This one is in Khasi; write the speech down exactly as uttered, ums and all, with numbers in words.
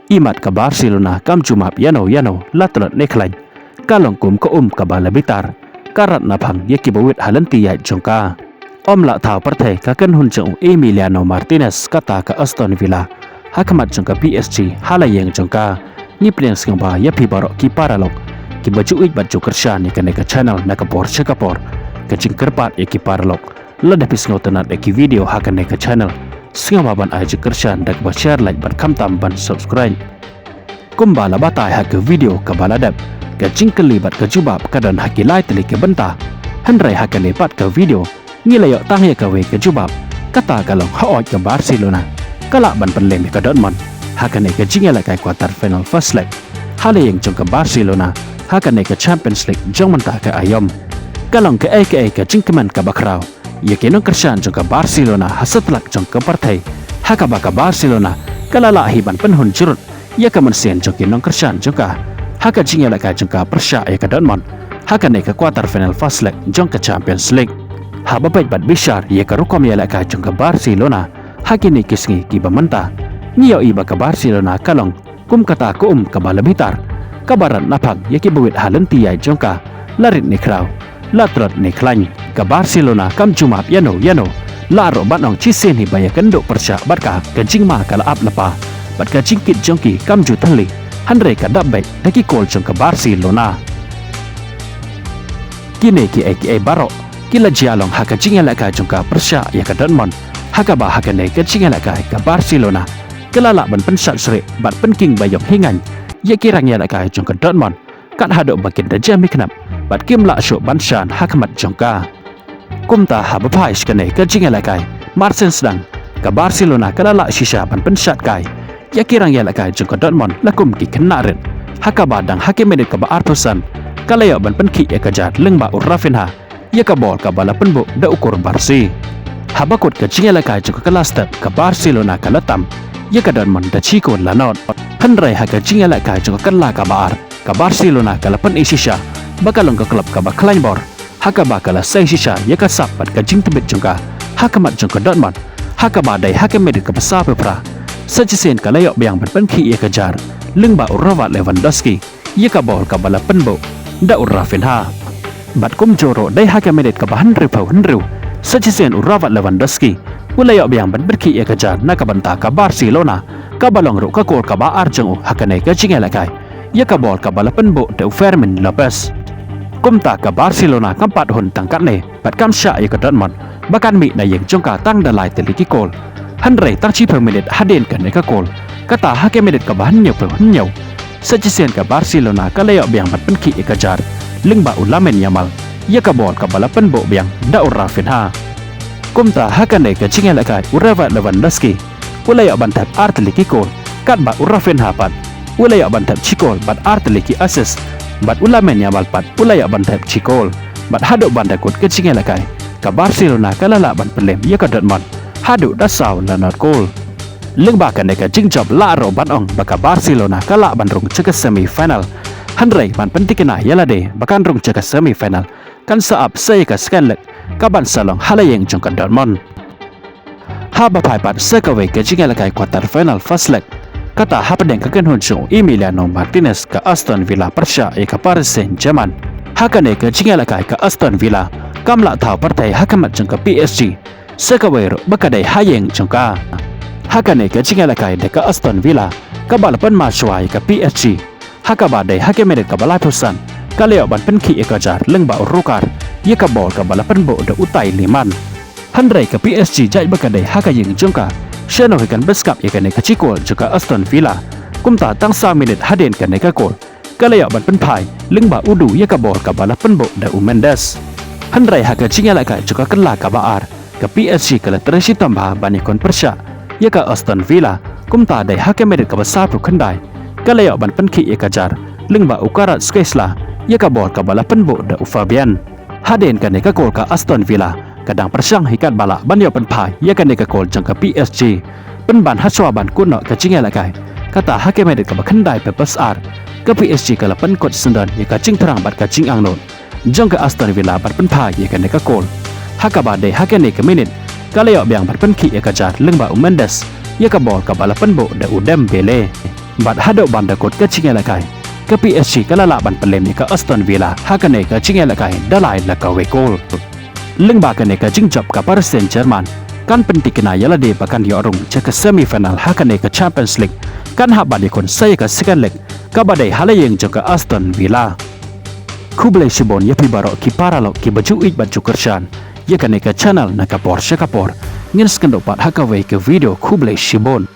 Imat ka Barcelona kam ju map ïano ïano, la tlot ne khlaiñ. Ka long kum ka um kaba la bitar, ka rat na phang ïa kiba wit ha lynti ïaid jong ka. Ym lah thaw pyrthei ka kynhun jong u Emiliano Martinez kata ka Aston Villa ha khmat jong ka P S G ha la ïing jong ka. Ngi pdiang sngewbha ïa phi baroh ki paralok kiba ju ïeit bad ju kyrshan ïa kane ka channel na ka por sha ka por. Ka jingkyrpad ïa ki paralok, lada phi sngewtynnat ïa ki video ha kane ka channel, sngewbha ban ai jingkyrshan da kaba share, like bad khamtam ban subscribe. Kumba la batai ha ka video kaba la dep, ka jingkylli bad ka jubab ka don ha ki lai tylli ki bynta. Hynrei ha kane pat ka video ngi la ïoh tang ïa kawei ka jubab. Kata ka long, hooid, ka Barcelona ka lah ban pynlem ïa ka Dortmund ha kane ka jingïalehkai quarter final first leg ha la ïing jong ka Barcelona ha kane ka Champions League jong mynta ka aïom. Ka long kaei kaei ka jingkmen kaba khraw ïa ki nongkyrshan jong ka Barcelona ha satlak jong ka pyrthei, ha kaba ka Barcelona ka la lah hi ban pynhun jrut ïa ka mynsiem jong ki nongkyrshan jong ka ha ka jingïalehkai jong ka pyrshah ïa ka Dortmund ha kane ka quarter final first leg jong ka Champions League. Haba peit bad bishar ïa ka rukom ïalehkai jong ka Barcelona ha kine ki sngi kiba mynta, ngi ïohi ba ka Barcelona ka long kum kata ka um kaba la bitar, kaba rat na phang ïa kiba wit ha lynti ïaid jong ka, la rit ne khraw, la tlot ne khlaiñ. Ka Barcelona kam ju map ïano ïano, la ruh ban ong shisien hi ba ïakynduh pyrshah bad ka. Ka jingma ka la ap lypa bad ka jingkit jong ki kam ju thylli, hynrei ka dap beit da ki kol jong ka Barcelona. Kine kiei kiei baroh ki la jia long ha ka jingïalehkai jong ka pyrshah ïa ka Dortmund, ha kaba ha kane ka jingïalehkai ka Barcelona ka la lah ban pynshad shrih bad pynking baïong hi ngaiñ ïa ki rangïalehkai jong ka Dortmund, kat haduh ba kin da jem hi khnap bad kim lah shuh ban shan ha khmat jong ka. Kumta haba phai sha kane ka jingïalehkai, mar shen sdang, ka Barcelona ka la lah shisha ban pynshad kai ïa ki rangïalehkai jong ka Dortmund la kum ki khynnah rit, ha kaba dang ha ka minit kaba arphew san ka la ïoh ban pynkhih ïa ka jar lyngba u Raphinha ïa ka bol kaba la pynbuh da u Cubarsí. Haba kut ka jingïalehkai jong ka kylla step, ka Barcelona ka la tam ïa ka Dortmund da shi kol la nod. Hynrei ha ka jingïalehkai jong ka kylla kaba ar, ka Barcelona ka la pyni shisha ba ka long ka club kaba khlaiñ bor, ha kaba ka la sei shisha ïa ka sap bad ka jingtbit jong ka ha khmat jong ka Dortmund, ha kaba dei ha ka minit kaba sawphew phra, sa shisien ka la ïoh biang ban pynkhih ïa ka jar lyngba u Robert Lewandowski ïa ka bol kaba la pynbuh da u Raphinha. Bad kumjuh ruh dei ha ka minit kaba hynriewphew hynriew, sa shisien u Robert Lewandowski u la ïoh biang ban pynkhih ïa ka jar na ka bynta ka Barcelona, kaba long ruh ka kol kaba ar jong u ha kane ka jingïalehkai ïa ka bol kaba la pynbuh da u Fermin Lopez. Kumta ka Barcelona kam pat hun tang katne bad kam shah ïa ka Dortmund ba kan mih na ïing jong ka tang da lai tylli ki kol. Hynrei tang shiphew minit hadien kane ka kol, kata ha ka minit kaba hynñiewphew hynñiew, sa shisien ka Barcelona ka la ïoh biang ban pynkhih ïa ka jar lyngba u Lamine Yamal ïa ka bol kaba la pynbuh biang da u Raphinha. Kumta ha kane ka jingïalehkai u Robert Lewandowski u la ïoh ban thep ar tylli ki kol, katba u Raphinha pat u la ïoh ban thep shi kol bad ar tylli ki assist, bad u Lamine Yamal pat u la ïoh ban thep shi kol. Bad haduh ban da kut ka jingïalehkai, ka Barcelona ka la lah ban pynlem ïa ka Dortmund haduh da saw la nod kol. Lyngba kane ka jingjop la ruh ban ong ba ka Barcelona ka lah ban rung sha ka semi final. Hynrei ban pynthikna ïa lade ba kan rung sha ka semi final, kan sa ap sa ïa ka second leg kaban sa long ha la ïing jong ka Dortmund. Haba phai pat sha kawei ka jingïalehkai quarter final first leg, kata hapdeng ka kynhun jong u Emiliano Martinez ka Aston Villa pyrshah ïa ka Paris Saint-Germain. Ha kane ka jingïalehkai ka Aston Villa kam lah thaw pyrthei ha khmat jong ka P S G, sha kawei ruh ba ka dei ha ïing jong ka. Ha kane ka jingïalehkai da ka Aston Villa kaba la pynma shuwa ïa ka P S G, ha kaba dei ha ka minit kaba laiphew san ka la ïoh ban pynkhih ïa ka jar lyngba u Rudiger ïa ka bol kaba la pynbuh da u Tielemans. Hynrei ka P S G jait ba ka dei ha ka ïing jong ka, shano hi kan beskap ïa kane ka shi kol jong ka Aston Villa. Kumta tang saw minit hadien kane ka kol, ka la ïoh ban pynphai lyngba u Du ïa ka bol kaba la pynbuh da u Mendes. Hynrei ha ka jingïalehkai jong ka kylla kaba ar, ka P S G ka la trei shitom bha ban ïakun pyrshah ïa ka Aston Villa. Kumta dei ha ka minit kaba sawphew khyndai, ka la ïoh ban pynkhih ïa ka jar lyngba u Kvaratskhelia ïa ka bol kaba la pynbuh da u Fabian. Hadien kane ka kol ka Aston Villa ka dang pyrshang hi katba lah ban ïoh pynphai ïa kane ka kol jong ka P S G. Pynban hashwa ban kut noh ka jingïalehkai, kata ha ka minit kaba khyndaiphew ar, ka P S G ka la pynkut syndon ïa ka jingthrang bad ka jingangnud jong ka Aston Villa ban pynphai ïa kane ka kol. Ha kaba dei ha kane ka minit, ka la ïoh biang ban pynkhih ïa ka jar lyngba u Mendes ïa ka bol kaba la pynbuh da u Dembele. Bad haduh ban da kut ka jingïalehkai, ka P S G ka la lah ban pynlem ïa ka Aston Villa ha kane ka jingïalehkai da lai la kawei kol. Lyngba kane ka jingjop ka Paris Saint-Germain kan pyntikna ïa lade ba kan ïoh rung sha ka semi final ha kane ka Champions League, kan hap ban ïakhun sa ïa ka second leg kaba dei ha la ïing jong ka Aston Villa. Khublei shibun ïa phi baroh ki paralok kiba ju ïeit bad ju kyrshan ïa kane ka channel na ka por sha ka por. Ngin sa ïakynduh pat ha kawei ka video, khublei shibun.